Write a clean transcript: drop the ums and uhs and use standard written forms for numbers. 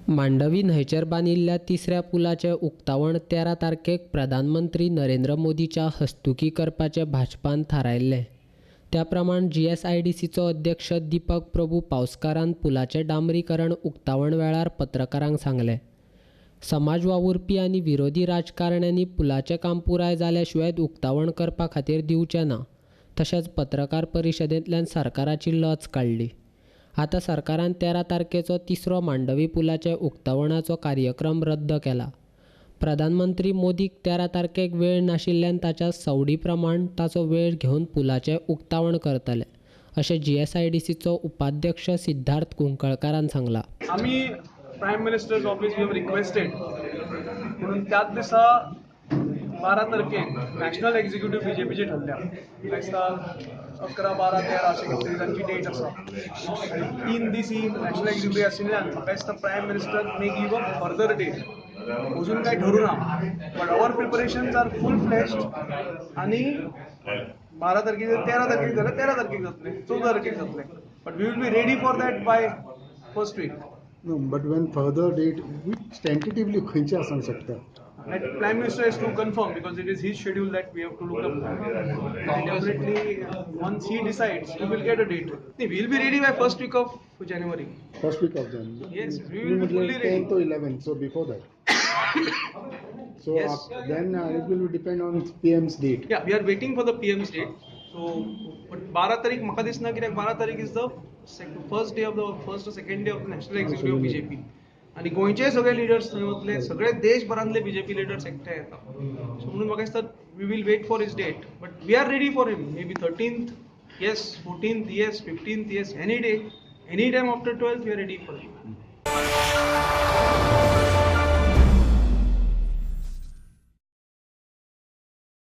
मांडवी न्हंयचेर बांदिल्ल्या तिसऱ्या पुलाचें उक्तावण 13 तारखेक प्रधानमंत्री नरेंद्र मोदीच्या हस्तुकीं करपाचें भाजपान थारायल्लें. त्या प्रमाण जीएसआयडीसीचो अध्यक्ष दीपक प्रभू पावसकारान पुलाचें डांबरीकरण उक्तावण वेळार पत्रकारांक सांगलें. समाज वावुरपी आनी विरोधी राजकारण्यांनी पुलाचें काम पुराय जाल्या शिवाय उक्तावण करपा खातीर दिवचें ना. तशेंच पत्रकार परिशदेंतल्यान सरकाराची लज काडली. आतां सरकारान 13 तारखेचो तिसरो मांडवी पुलाचे उक्तावणाचो कार्यक्रम रद्द केला. प्रधानमंत्री मोदीक 13 तारखेक वेळ नाशिल्ल्यान ताच्या सवडी प्रमाण ताचो वेळ घेवन पुलाचें उक्तावण करतले, अशें जीएसआयडीसीचो उपाध्यक्ष सिद्धार्थ कुंकळकारान सांगलां. आमी Prime Minister's office we have requested म्हणून त्याच दिसा 12 तारखेक नॅशनल एक्झिक्युटिव्ह बीजेपीची ठरल्या. दिसता 11, 12, 13 अशें कितें तरी तांची डेट आसा आनी 3 दीस ही नॅशनल एक्झिक्युटिव्ह आशिल्ल्यान म्हाका दिसता Prime Minister may give a further date. अजून काय ठरू ना, but our preparations are full fledged. आनी 12 तारखेक 13 तारखेक जाल्यार 13 तारखेक जातलें, 14 तारखेक जातलें, but we will be ready for that by first week. No, but when further date, which tentatively खंयचे आसूंक शकता? That Prime Minister has to confirm because it is his schedule that we have to look up. And definitely, once he decides, we will get a date. We will be ready by first week of January. First week of January. Yes, we will be fully ready. 10th or 11th, so before that. So Yes. Then it will depend on PM's date. Yeah, we are waiting for the PM's date. So, but 12 तारीख म्हाका दिसना कित्याक 12 तारीख is the first day of the first or second day of the National Executive of BJP. आनी गोंयचे सगळे leaders थंय वतले, सगळे देशभरांतले बीजेपी लिडर्स एकठांय येता. सो म्हणून म्हाका दिसता we will wait for his date, but we are ready for him. Maybe 13th, yes, 14th, yes, 15th, yes, any day, any time after 12th we are ready for him.